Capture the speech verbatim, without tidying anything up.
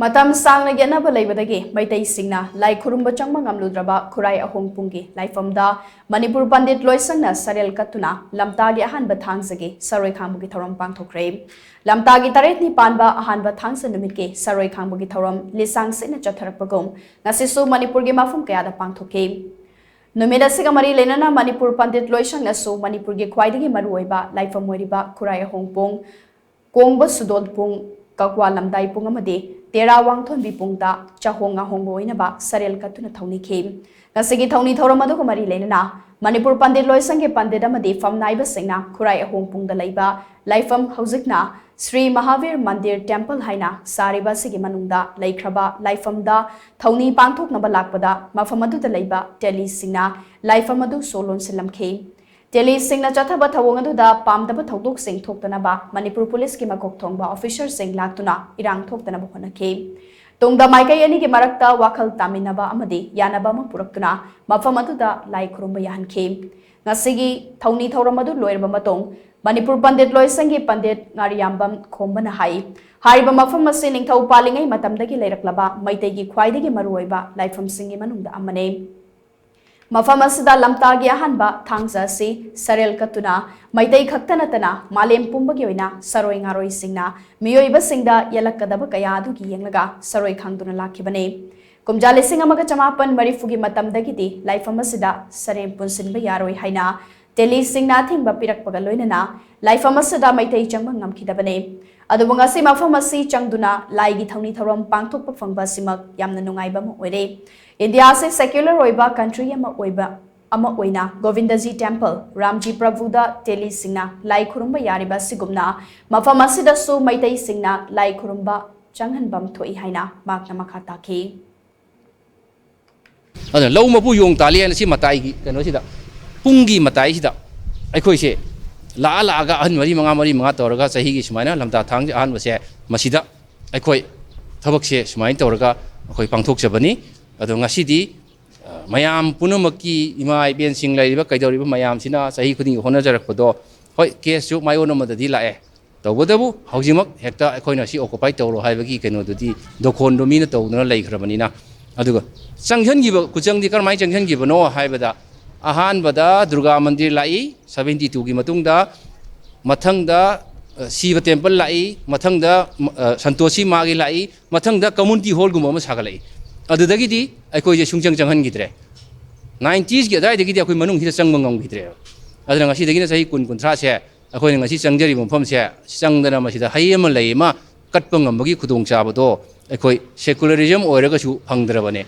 ꯃꯇꯝ ꯁꯥꯡꯅ ꯌꯦꯠꯅꯕ ꯂꯩꯕꯗꯒꯤ ꯃꯩꯇꯩꯁꯤꯡꯅ ꯂꯥꯏ ꯈꯨꯔꯨꯝꯕ ꯆꯪꯕ ꯉꯝꯂꯨꯗ꯭ꯔꯕ ꯈꯨꯔꯥꯏ ꯑꯍꯣꯡꯄꯨꯡꯒꯤ ꯂꯥꯏꯐꯝꯗ ꯃꯅꯤꯄꯨꯔ ꯄꯟꯗꯤꯠ ꯂꯣꯏꯁꯪꯅ ꯁꯔꯦꯜ ꯀꯠꯇꯨꯅ ꯂꯝꯇꯥꯒꯤ ꯑꯍꯥꯟꯕ ꯊꯥꯡꯖꯒꯤ ꯁꯔꯣꯏ ꯈꯥꯡꯕꯒꯤ ꯊꯧꯔꯝ ꯄꯥꯡꯊꯣꯛꯈ꯭ꯔꯦ꯫ ꯂꯝꯇꯥꯒꯤ ꯇꯔꯦꯠꯅꯤ ꯄꯥꯟꯕ ꯑꯍꯥꯟꯕ ꯊꯥꯡꯖ ꯅꯨꯃꯤꯠꯀꯤ ꯁꯔꯣꯏ ꯈꯥꯡꯕꯒꯤ ꯊꯧꯔꯝ ꯂꯤꯁꯥꯡ ꯁꯤꯠꯅ ꯆꯠꯊꯔꯛꯄꯒꯨꯝ ꯉꯁꯤꯁꯨ ꯃꯅꯤꯄꯨꯔꯒꯤ ꯃꯐꯝ ꯀꯌꯥꯗ ꯄꯥꯡꯊꯣꯛꯈꯤ꯫ ꯅꯨꯃꯤꯠ ꯑꯁꯤꯒ ꯃꯔꯤ ꯂꯩꯅꯅ ꯃꯅꯤꯄꯨꯔ ꯄꯟꯗꯤꯠ ꯂꯣꯏꯁꯪꯅꯁꯨ ꯃꯅꯤꯄꯨꯔꯒꯤ ꯈ꯭ꯋꯥꯏꯗꯒꯤ ꯃꯔꯨꯑꯣꯏꯕ ꯂꯥꯏꯐꯝ ꯑꯣꯏꯔꯤꯕ ꯈꯨꯔꯥꯏ ꯑꯍꯣꯡꯄꯨꯡ, ꯀꯣꯡꯕ ꯁꯨꯗꯣꯜ ꯄꯨꯡ, ꯀꯛꯋꯥ ꯂꯝꯗꯥꯏ ꯄꯨꯡ ꯑꯃꯗꯤ ꯇꯦꯔꯥ ꯋꯥꯡꯊꯣꯟꯕꯤ ꯄꯨꯡꯗ ꯆꯥꯍꯣꯡ ꯉꯥꯍꯣꯡꯕ ꯑꯣꯏꯅꯕ ꯁꯔꯦꯜ ꯀꯠꯇꯨꯅ ꯊꯧꯅꯤꯈꯤ꯫ ꯉꯁꯤꯒꯤ ꯊꯧꯅꯤ ꯊꯧꯔꯝ ꯑꯗꯨꯒ ꯃꯔꯤ ꯂꯩꯅꯅ ꯃꯅꯤꯄꯨꯔ ꯄꯟꯗꯤꯠ ꯂꯣꯏꯁꯪꯒꯤ ꯄꯟꯗꯤꯠ ꯑꯃꯗꯤ ꯐꯝꯅꯥꯏꯕꯁꯤꯡꯅ ꯈꯨꯔꯥꯏ ꯑꯍꯣꯡꯄꯨꯡꯗ ꯂꯩꯕ ꯂꯥꯏꯐꯝ, ꯍꯧꯖꯤꯛꯅ ꯁ꯭ꯔꯤ ꯃꯍꯥꯕꯤꯔ ꯃꯟꯗꯤꯔ ꯇꯦꯝꯄꯜ ꯍꯥꯏꯅ ꯁꯥꯔꯤꯕ ꯑꯁꯤꯒꯤ ꯃꯅꯨꯡꯗ ꯂꯩꯈ꯭ꯔꯕ ꯂꯥꯏꯐꯝꯗ ꯊꯧꯅꯤ ꯄꯥꯡꯊꯣꯛꯅꯕ ꯂꯥꯛꯄꯗ ꯃꯐꯝ ꯑꯗꯨꯗ ꯂꯩꯕ ꯇꯦꯂꯤꯁꯤꯡꯅ ꯂꯥꯏꯐꯝ ꯑꯗꯨ ꯁꯣ ꯂꯣꯟꯁꯤꯜꯂꯝꯈꯤ꯫ ꯇꯦꯂꯤꯁꯤꯡꯅ ꯆꯠꯊꯕ ꯊꯧꯑꯣꯡ ꯑꯗꯨꯗ ꯄꯥꯝꯗꯕ ꯊꯧꯗꯣꯛꯁꯤꯡ ꯊꯣꯛꯇꯅꯕ ꯃꯅꯤꯄꯨꯔ ꯄꯨꯂꯤꯁꯀꯤ ꯃꯀꯣꯛ ꯊꯣꯡꯕ ꯑꯣꯐꯤꯁꯔꯁꯤꯡ ꯂꯥꯛꯇꯨꯅ ꯏꯔꯥꯡ ꯊꯣꯛꯇꯅꯕ ꯍꯣꯠꯅꯈꯤ꯫ ꯇꯨꯡꯗ ꯃꯥꯏꯀꯩ ꯑꯅꯤꯒꯤ ꯃꯔꯛꯇ ꯋꯥꯈꯜ ꯇꯥꯃꯤꯟꯅꯕ ꯑꯃꯗꯤ ꯌꯥꯅꯕ ꯑꯃ ꯄꯨꯔꯛꯇꯨꯅ ꯃꯐꯝ ꯑꯗꯨꯗ ꯂꯥꯏ ꯈꯨꯔꯨꯝꯕ ꯌꯥꯍꯟꯈꯤ꯫ ꯉꯁꯤꯒꯤ ꯊꯧꯅꯤ ꯊꯧꯔꯝ ꯑꯗꯨ ꯂꯣꯏꯔꯕ ꯃꯇꯨꯡ ꯃꯅꯤꯄꯨꯔ ꯄꯟꯗꯤꯠ ꯂꯣꯏꯁꯪꯒꯤ ꯄꯟꯗꯤꯠ ꯉꯥꯔꯤꯌꯥꯝꯕꯝ ꯈꯣꯝꯕꯅ ꯍꯥꯏ, ꯍꯥꯏꯔꯤꯕ ꯃꯐꯝ ꯑꯁꯤ ꯅꯤꯡꯊꯧ ꯄꯥꯜꯂꯤꯉꯩ ꯃꯇꯝꯗꯒꯤ ꯂꯩꯔꯛꯂꯕ ꯃꯩꯇꯩꯒꯤ ꯈ꯭ꯋꯥꯏꯗꯒꯤ ꯃꯔꯨꯑꯣꯏꯕ ꯂꯥꯏꯐꯝꯁꯤꯡꯒꯤ ꯃꯅꯨꯡꯗ ꯑꯃꯅꯤ꯫ ꯃꯐꯝ ꯑꯁꯤꯗ ꯂꯝꯇꯥꯒꯤ ꯑꯍꯥꯟꯕ ꯊꯥꯡꯖ ꯑꯁꯤ ꯁꯔꯦꯜ ꯀꯠꯇꯨꯅ ꯃꯩꯇꯩ ꯈꯛꯇ ꯅꯠꯇꯅ ꯃꯥꯂꯦꯝ ꯄꯨꯝꯕꯒꯤ ꯑꯣꯏꯅ ꯁꯔꯣꯏ ꯉꯥꯔꯣꯏꯁꯤꯡꯅ ꯃꯤꯑꯣꯏꯕꯁꯤꯡꯗ ꯌꯦꯜꯂꯛꯀꯗꯕ ꯀꯌꯥ ꯑꯗꯨꯒꯤ ꯌꯦꯡꯂꯒ ꯁꯔꯣꯏ ꯈꯥꯡꯗꯨꯅ ꯂꯥꯛꯈꯤꯕꯅꯤ꯫ ꯀꯨꯝꯖꯥ ꯂꯤꯁꯤꯡ ꯑꯃꯒ ꯆꯃꯥꯄꯟ ꯃꯔꯤꯐꯨꯒꯤ ꯃꯇꯝꯗꯒꯤꯗꯤ ꯂꯥꯏꯐꯝ ꯑꯁꯤꯗ ꯁꯔꯦꯝ ꯄꯨꯟꯁꯤꯟꯕ ꯌꯥꯔꯣꯏ ꯍꯥꯏꯅ ꯇꯦꯂꯤꯁꯤꯡꯅ ꯑꯊꯤꯡꯕ ꯄꯤꯔꯛꯄꯒ ꯂꯣꯏꯅꯅ ꯂꯥꯏꯐꯝ ꯑꯁꯤꯗ ꯃꯩꯇꯩ ꯆꯪꯕ ꯉꯝꯈꯤꯗꯕꯅꯤ꯫ ꯑꯗꯨꯕꯨ ꯉꯁꯤ ꯃꯐꯝ ꯑꯁꯤ ꯆꯪꯗꯨꯅ ꯂꯥꯏꯒꯤ ꯊꯧꯅꯤ ꯊꯧꯔꯝ ꯄꯥꯡꯊꯣꯛꯄ ꯐꯪꯕ ꯑꯁꯤꯃꯛ ꯌꯥꯝꯅ ꯅꯨꯡꯉꯥꯏꯕ ꯑꯃ ꯑꯣꯏꯔꯦ꯫ ꯏꯟꯗꯤꯌꯥ ꯑꯁꯤ secular ꯑꯣꯏꯕ country ꯑꯃ ꯑꯣꯏꯕ, ꯑꯃ ꯑꯣꯏꯅ ꯒꯣꯕꯤꯟꯗꯖꯤ ꯇꯦꯝꯄꯜ, ꯔꯥꯝꯖꯤ ꯄ꯭ꯔꯚꯨꯗ ꯇꯦꯂꯤꯁꯤꯡꯅ ꯂꯥꯏ ꯈꯨꯔꯨꯝꯕ ꯌꯥꯔꯤꯕ ꯑꯁꯤꯒꯨꯝꯅ ꯃꯐꯝ ꯑꯁꯤꯗꯁꯨ ꯃꯩꯇꯩꯁꯤꯡꯅ ꯂꯥꯏ ꯈꯨꯔꯨꯝꯕ ꯆꯪꯍꯟꯐꯝ ꯊꯣꯛꯏ ꯍꯥꯏꯅ ꯃꯍꯥꯛꯅ ꯃꯈꯥ ꯇꯥꯈꯤ꯫ ꯑꯗꯨꯅ ꯂꯧ ꯃꯄꯨ ꯌꯣꯡ ꯇꯥꯜꯂꯤ ꯍꯥꯏꯅ ꯁꯤ ꯃꯇꯥꯏꯒꯤ ꯀꯩꯅꯣꯁꯤꯗ, ꯄꯨꯡꯒꯤ ꯃꯇꯥꯏꯁꯤꯗ ꯑꯩꯈꯣꯏꯁꯦ ꯂꯥꯛꯑ ꯂꯥꯛꯑꯒ ꯑꯍꯟ ꯃꯔꯤ ꯃꯉꯥ, ꯃꯔꯤ ꯃꯉꯥ ꯇꯧꯔꯒ ꯆꯍꯤꯒꯤ ꯁꯨꯃꯥꯏꯅ ꯂꯝꯇꯥ ꯊꯥꯡꯖ ꯑꯍꯥꯟꯕꯁꯦ ꯃꯁꯤꯗ ꯑꯩꯈꯣꯏ ꯊꯕꯛꯁꯦ ꯁꯨꯃꯥꯏꯅ ꯇꯧꯔꯒ ꯑꯩꯈꯣꯏ ꯄꯥꯡꯊꯣꯛꯆꯕꯅꯤ꯫ ꯑꯗꯣ ꯉꯁꯤꯗꯤ, ꯑ, ꯃꯌꯥꯝ ꯄꯨꯝꯅꯃꯛꯀꯤ ꯏꯃꯥ ꯏꯕꯦꯟꯁꯤꯡ ꯂꯩꯔꯤꯕ ꯀꯩꯗꯧꯔꯤꯕ ꯃꯌꯥꯝꯁꯤꯅ ꯆꯍꯤ ꯈꯨꯗꯤꯡꯒꯤ ꯍꯣꯠꯅꯖꯔꯛꯄꯗꯣ, ꯍꯣꯏ, caseꯁꯨ ꯃꯥꯏꯑꯣꯟ ꯑꯃꯗꯗꯤ ꯂꯥꯛꯑꯦ, ꯇꯧꯕꯇꯕꯨ ꯍꯧꯖꯤꯛꯃꯛ ꯍꯦꯛꯇ ꯑꯩꯈꯣꯏꯅ ꯁꯤ ꯑꯣꯀꯨꯄꯥꯏ ꯇꯧꯔꯣ ꯍꯥꯏꯕꯒꯤ ꯀꯩꯅꯣꯗꯨꯗꯤ ꯗꯣꯈꯣꯟꯗꯣ ꯃꯤꯅ ꯇꯧꯗꯨꯅ ꯂꯩꯈ꯭ꯔꯕꯅꯤꯅ꯫ ꯑꯗꯨꯒ ꯆꯪꯁꯤꯟꯈꯤꯕ ꯈꯨꯆꯪꯗꯤ ꯀꯔꯝꯍꯥꯏꯅ ꯆꯪꯁꯤꯟꯈꯤꯕꯅꯣ ꯍꯥꯏꯕꯗ, ꯑꯍꯥꯟꯕꯗ ꯗꯨꯔꯒꯥ ꯃꯟꯗꯤꯔ ꯂꯥꯛꯏ ꯁꯚꯦꯟꯇꯤ ꯇꯨꯒꯤ ꯃꯇꯨꯡꯗ, ꯃꯊꯪꯗ ꯁꯤꯕ ꯇꯦꯝꯄꯜ ꯂꯥꯛꯏ, ꯃꯊꯪꯗ ꯁꯟꯇꯣꯁꯤ ꯃꯥꯒꯤ ꯂꯥꯛꯏ, ꯃꯊꯪꯗ ꯀꯝꯃꯨꯅꯤꯇꯤ ꯍꯣꯜꯒꯨꯝꯕ ꯑꯃ ꯁꯥꯒꯠꯂꯛꯏ꯫ ꯑꯗꯨꯗꯒꯤꯗꯤ ꯑꯩꯈꯣꯏꯁꯦ ꯁꯨꯡꯆꯪ ꯆꯪꯍꯟꯈꯤꯗ꯭ꯔꯦ꯫ ꯅꯥꯏꯟꯇꯤꯁꯀꯤ ꯑꯗꯨꯋꯥꯏꯗꯒꯤꯗꯤ ꯑꯩꯈꯣꯏ ꯃꯅꯨꯡꯁꯤꯗ ꯆꯪꯕ ꯉꯝꯈꯤꯗ꯭ꯔꯦꯕ꯫ ꯑꯗꯨꯅ ꯉꯁꯤꯗꯒꯤꯅ ꯆꯍꯤ ꯀꯨꯟ, ꯀꯨꯟꯊ꯭ꯔꯥꯁꯦ ꯑꯩꯈꯣꯏꯅ ꯉꯁꯤ ꯆꯪꯖꯔꯤꯕ ꯃꯐꯝꯁꯦ ꯆꯪꯗꯅ ꯃꯁꯤꯗ ꯍꯩ ꯑꯃ ꯂꯩ ꯑꯃ ꯀꯠꯄ ꯉꯝꯕꯒꯤ ꯈꯨꯗꯣꯡꯆꯥꯕꯗꯣ ꯑꯩꯈꯣꯏ ꯁꯦꯀꯨꯂꯔꯤꯖꯝ ꯑꯣꯏꯔꯒꯁꯨ ꯐꯪꯗ꯭ꯔꯕꯅꯦ꯫